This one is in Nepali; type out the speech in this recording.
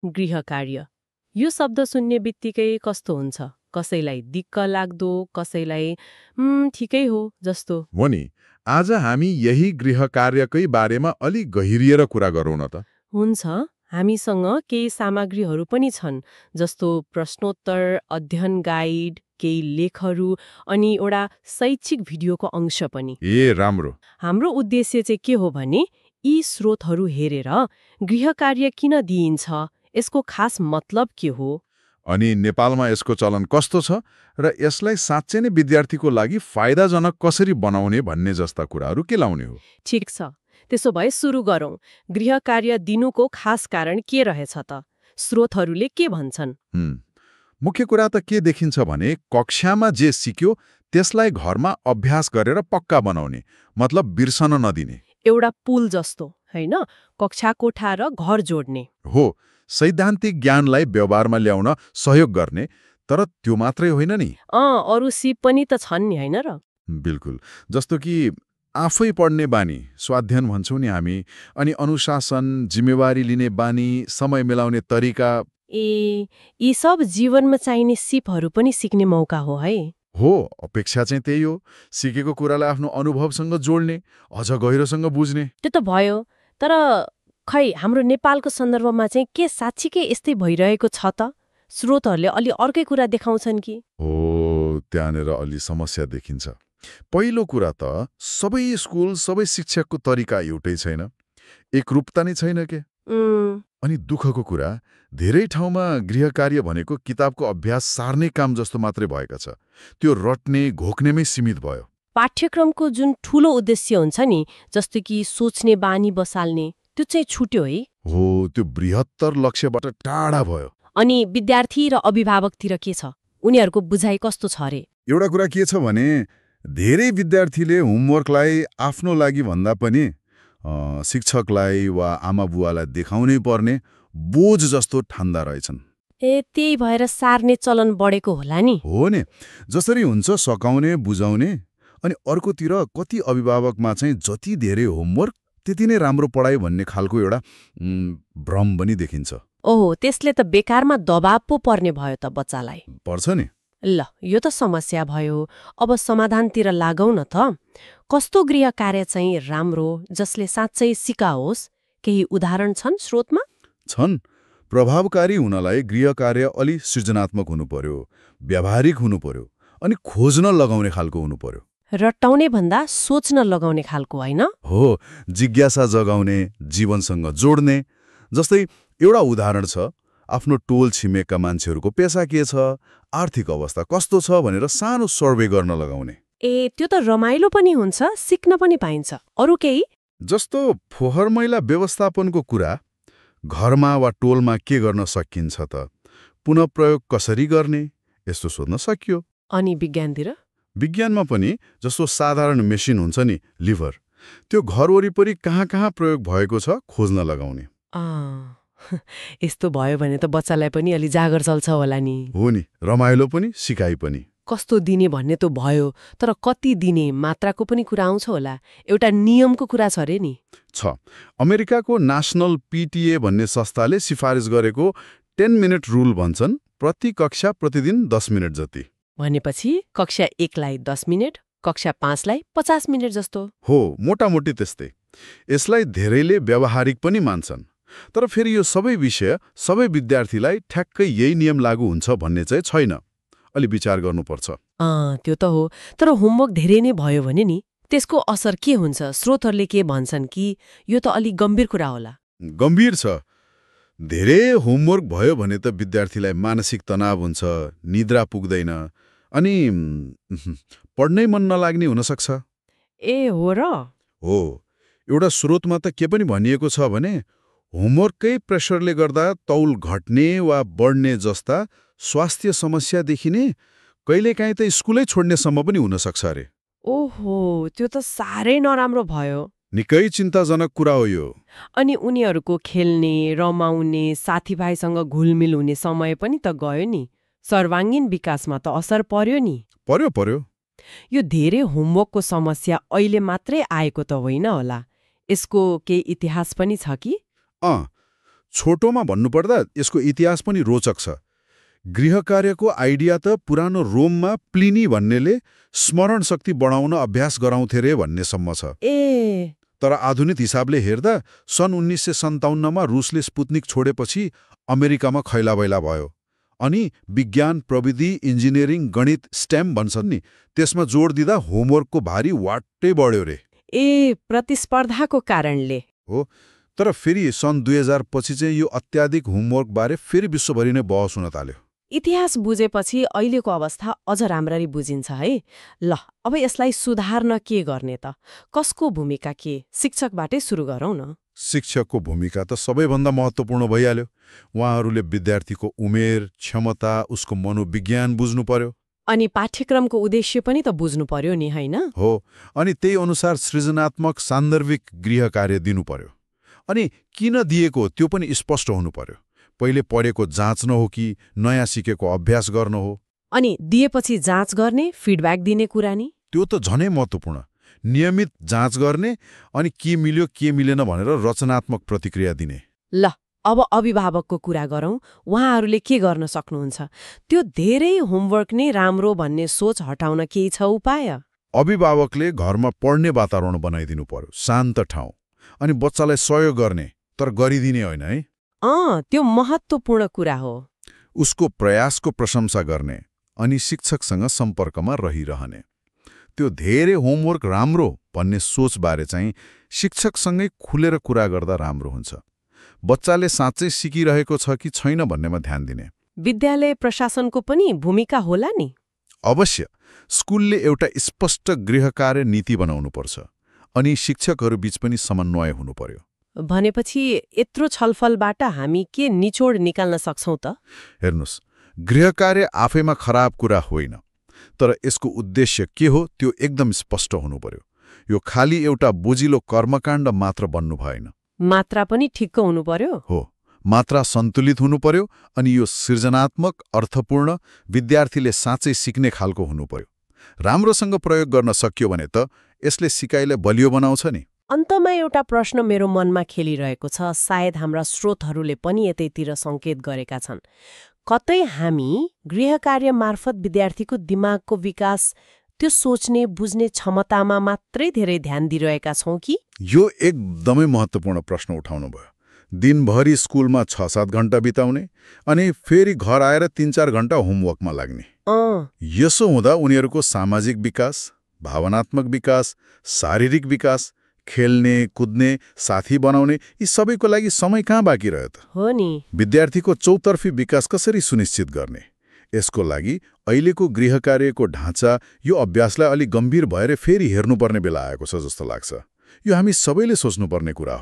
गृह कार्य यो शब्द सुन्ने बित्तिकै कस्तो हुन्छ कसैलाई दिक्क लाग्दो कसैलाई ठिकै हो जस्तो हो नि आज हामी यही गृह कार्यकै बारेमा अलि गहिरिएर कुरा गरौँ न त हुन्छ हामीसँग केही सामग्रीहरू पनि छन् जस्तो प्रश्नोत्तर अध्ययन गाइड केही लेखहरू अनि एउटा शैक्षिक भिडियोको अंश पनि ए राम्रो हाम्रो उद्देश्य चाहिँ के हो भने यी स्रोतहरू हेरेर गृह कार्य किन दिइन्छ यसको खास मतलब के हो अनि नेपालमा यसको चलन कस्तो छ र यसलाई साँच्चै नै विद्यार्थीको लागि फाइदाजनक कसरी बनाउने भन्ने जस्ता कुराहरू के लाउने हो ठिक छ त्यसो भए सुरु गरौँ गृह कार्य दिनुको खास कारण के रहेछ त स्रोतहरूले के भन्छन् मुख्य कुरा त के देखिन्छ भने कक्षामा जे सिक्यो त्यसलाई घरमा अभ्यास गरेर पक्का बनाउने मतलब बिर्सन नदिने एउटा पुल जस्तो होइन कक्षा कोठा र घर जोड्ने हो सैद्धान्तिक ज्ञानलाई व्यवहारमा ल्याउन सहयोग गर्ने तर त्यो मात्रै होइन नि अरू सिप पनि त छन् नि होइन र बिल्कुल जस्तो कि आफै पढ्ने बानी स्वाध्ययन भन्छौँ नि हामी अनि अनुशासन जिम्मेवारी लिने बानी समय मिलाउने तरिका यी सब जीवनमा चाहिने सिपहरू पनि सिक्ने मौका हो है हो अपेक्षा चाहिँ त्यही हो सिकेको कुरालाई आफ्नो अनुभवसँग जोड्ने अझ गहिरोसँग बुझ्ने त्यो त भयो तर खै हाम्रो नेपालको सन्दर्भमा चाहिँ के साँच्चीकै यस्तै भइरहेको छ त स्रोतहरूले अलि अर्कै कुरा देखाउँछन् कि हो त्यहाँनिर अलि समस्या देखिन्छ पहिलो कुरा त सबै स्कुल सबै शिक्षकको तरिका एउटै छैन एकरूपता नै छैन के अनि दुःखको कुरा धेरै ठाउँमा गृह कार्य भनेको किताबको अभ्यास सार्ने काम जस्तो मात्रै भएका छ त्यो रट्ने घोक्नेमै सीमित भयो पाठ्यक्रमको जुन ठूलो उद्देश्य हुन्छ नि जस्तो कि सोच्ने बानी बसाल्ने त्यो चाहिँ छुट्यो है हो त्यो बृहत्तर लक्ष्यबाट टाढा भयो अनि विद्यार्थी र अभिभावकतिर के छ उनीहरूको बुझाइ कस्तो छ अरे एउटा कुरा के छ भने धेरै विद्यार्थीले होमवर्कलाई आफ्नो लागि भन्दा पनि शिक्षकलाई वा आमा बुवालाई देखाउनै पर्ने बोझ जस्तो ठान्दा रहेछन् त्यही भएर सार्ने चलन बढेको होला नि हो नि जसरी हुन्छ सकाउने बुझाउने अनि अर्कोतिर कति अभिभावकमा चाहिँ जति धेरै होमवर्क त्यति नै राम्रो पढाइ भन्ने खालको एउटा भ्रम पनि देखिन्छ ओहो त्यसले त बेकारमा दबाब पो पर्ने भयो त बच्चालाई पर्छ नि ल यो त समस्या भयो अब समाधानतिर लागौँ न त कस्तो गृह कार्य चाहिँ राम्रो जसले साँच्चै सिकाओस् केही उदाहरण छन् स्रोतमा छन् प्रभावकारी हुनलाई गृह कार्य अलि सृजनात्मक हुनु पर्यो व्यावहारिक हुनु पर्यो अनि खोज्न लगाउने खालको हुनु पर्यो रटाउने भन्दा सोच्न लगाउने खालको होइन हो जिज्ञासा जगाउने जीवनसँग जोड्ने जस्तै एउटा उदाहरण छ आफ्नो टोल छिमेकका मान्छेहरूको पेसा के छ आर्थिक अवस्था कस्तो छ भनेर सानो सर्वे गर्न लगाउने त्यो त रमाइलो पनि हुन्छ सिक्न पनि पाइन्छ अरू केही जस्तो फोहोर मैला व्यवस्थापनको कुरा घरमा वा टोलमा के गर्न सकिन्छ त पुनः प्रयोग कसरी गर्ने यस्तो सोध्न सकियो अनि विज्ञानतिर विज्ञानमा पनि जस्तो साधारण मेसिन हुन्छ नि लिभर त्यो घर वरिपरि कहाँ कहाँ प्रयोग भएको छ खोज्न लगाउने यस्तो भयो भने त बच्चालाई पनि अलि जागर चल्छ होला नि हो नि रमाइलो पनि सिकाइ पनि कस्तो दिने भन्ने त भयो तर कति दिने मात्राको पनि कुरा आउँछ होला एउटा नियमको कुरा छ अरे नि छ अमेरिकाको नेशनल पीटीए भन्ने संस्थाले सिफारिस गरेको 10 मिनट रुल भन्छन् प्रति कक्षा प्रतिदिन 10 मिनट जति भनेपछि कक्षा 1 लाई 10 मिनट कक्षा 5 लाई 50 मिनट जस्तो हो मोटामोटी त्यस्तै यसलाई धेरैले व्यावहारिक पनि मान्छन् तर फेरि यो सबै विषय सबै विद्यार्थीलाई ठ्याक्कै यही नियम लागू हुन्छ भन्ने चाहिँ छैन अलि विचार गर्नुपर्छ त्यो त हो तर होमवर्क धेरै नै भयो भने नि त्यसको असर के हुन्छ स्रोतहरूले के भन्छन् कि यो त अलि गम्भीर कुरा होला गम्भीर छ धेरै होमवर्क भयो भने त विद्यार्थीलाई मानसिक तनाव हुन्छ निद्रा पुग्दैन अनि पढ्नै मन नलाग्ने हुन सक्छ हो र हो एउटा स्रोतमा त के पनि भनिएको छ भने होमवर्ककै प्रेसरले गर्दा तौल घट्ने वा बढ्ने जस्ता स्वास्थ्य समस्या देखिने कहिलेकाहीँ त स्कुलै छोड्नेसम्म पनि हुन सक्छ अरे ओहो त्यो त साह्रै नराम्रो भयो निकै चिन्ताजनक कुरा हो यो अनि उनीहरूको खेल्ने रमाउने साथीभाइसँग घुलमिल हुने समय पनि त गयो नि सर्वाङ्गीन विकासमा त असर पर्यो नि पर्यो यो धेरै होमवर्कको समस्या अहिले मात्रै आएको त होइन होला यसको केही इतिहास पनि छ कि छोटोमा भन्नुपर्दा यसको इतिहास पनि रोचक छ। गृहकार्यको आइडिया त पुरानो रोममा प्लिनी भन्नेले स्मरण शक्ति बढाउन अभ्यास गराउँथे रे भन्नेसम्म छ। तर आधुनिक हिसाबले हेर्दा सन् 1957मा रुसले स्पुत्निक छोडेपछि अमेरिकामा खैलाबैला भयो। अनि विज्ञान, प्रविधि, इन्जिनियरिङ, गणित, स्टेम भन्छन् नि, त्यसमा जोड दिँदा होमवर्कको भारी वाट्टै बढ्यो रे। प्रतिस्पर्धाको कारणले हो। तर फेरि सन् 2000 पछि चाहिँ यो अत्याधिक होमवर्कबारे फेरि विश्वभरि नै बहस हुन थाल्यो। इतिहास बुझेपछि अहिलेको अवस्था अझ राम्ररी बुझिन्छ है। ल, अब यसलाई सुधार्न के गर्ने त? कसको भूमिका के? शिक्षकबाटै सुरु गरौँ न। शिक्षकको भूमिका त सबैभन्दा महत्त्वपूर्ण भइहाल्यो। उहाँहरूले विद्यार्थीको उमेर, क्षमता, उसको मनोविज्ञान बुझ्नु पर्यो। अनि पाठ्यक्रमको उद्देश्य पनि त बुझ्नु पर्यो नि, होइन? हो। अनि त्यही अनुसार सृजनात्मक सान्दर्भिक गृह कार्य दिनु पर्यो। अनि किन दिएको त्यो पनि स्पष्ट हुनु पर्यो। पहिले पढेको जाँच्न हो कि नयाँ सिकेको अभ्यास गर्न हो? अनि दिएपछि जाँच गर्ने, फिडब्याक दिने कुरा नि? त्यो त झनै महत्त्वपूर्ण। नियमित जाँच गर्ने अनि के मिल्यो के मिलेन भनेर रचनात्मक प्रतिक्रिया दिने। ल, अब अभिभावकको कुरा गरौँ। उहाँहरूले के गर्न सक्नुहुन्छ? त्यो धेरै होमवर्क नै राम्रो भन्ने सोच हटाउन केही छ उपाय? अभिभावकले घरमा पढ्ने वातावरण बनाइदिनु पर्यो, शान्त ठाउँ, अनि बच्चालाई सहयोग गर्ने, तर गरिदिने होइन है। त्यो महत्त्वपूर्ण कुरा हो। उसको प्रयासको प्रशंसा गर्ने अनि शिक्षकसँग सम्पर्कमा रहिरहने। त्यो धेरै होमवर्क राम्रो भन्ने सोचबारे चाहिँ शिक्षकसँगै खुलेर कुरा गर्दा राम्रो हुन्छ। बच्चाले साँच्चै सिकिरहेको छ कि छैन भन्नेमा ध्यान दिने। विद्यालय प्रशासनको पनि भूमिका होला नि? अवश्य। स्कुलले एउटा स्पष्ट गृहकार्य नीति बनाउनुपर्छ अनि शिक्षकहरूबीच पनि समन्वय हुनु पर्यो। भनेपछि यत्रो छलफलबाट हामी के निचोड निकाल्न सक्छौं त? हेर्नुस्, गृहकार्य आफैमा खराब कुरा होइन, तर यसको उद्देश्य के हो त्यो एकदम स्पष्ट हुनु पर्यो। यो खाली एउटा बोजिलो कर्मकाण्ड मात्र बन्नु भएन। मात्रा पनि ठिक्क हुनु पर्यो? हो, मात्रा सन्तुलित हुनु पर्यो अनि यो सृजनात्मक, अर्थपूर्ण, विद्यार्थीले साँच्चै सिक्ने खालको हुनु पर्यो। राम्रोसँग प्रयोग गर्न सकियो भने त यसले सिकाइलाई बलियो बनाउँछ नि। अन्तमा एउटा प्रश्न मेरो मनमा खेलिरहेको छ, सायद हाम्रा स्रोतहरूले पनि यतैतिर सङ्केत गरेका छन्। कतै हामी गृहकार्य मार्फत विद्यार्थीको दिमागको विकास, त्यो सोच्ने बुझ्ने क्षमतामा मात्रै धेरै ध्यान दिइरहेका छौँ कि? यो एकदमै महत्त्वपूर्ण प्रश्न उठाउनु भयो। दिनभरि स्कुलमा 6-7 घण्टा बिताउने अनि फेरि घर आएर 3-4 घण्टा होमवर्कमा लाग्ने। यसो हुँदा उनीहरूको सामाजिक विकास, भावनात्मक विकास, शारीरिक विकास, खेल्ने, कुद्ने, साथी बनाउने, यी सबैको लागि समय कहाँ बाँकी रह्यो त? हो नि। विद्यार्थीको चौतर्फी विकास कसरी सुनिश्चित गर्ने? यसको लागि अहिलेको गृहकार्यको ढाँचा, यो अभ्यासलाई अलि गम्भीर भएर फेरि हेर्नुपर्ने बेला आएको छ जस्तो लाग्छ। यो हामी सबैले सोच्नुपर्ने कुरा हो।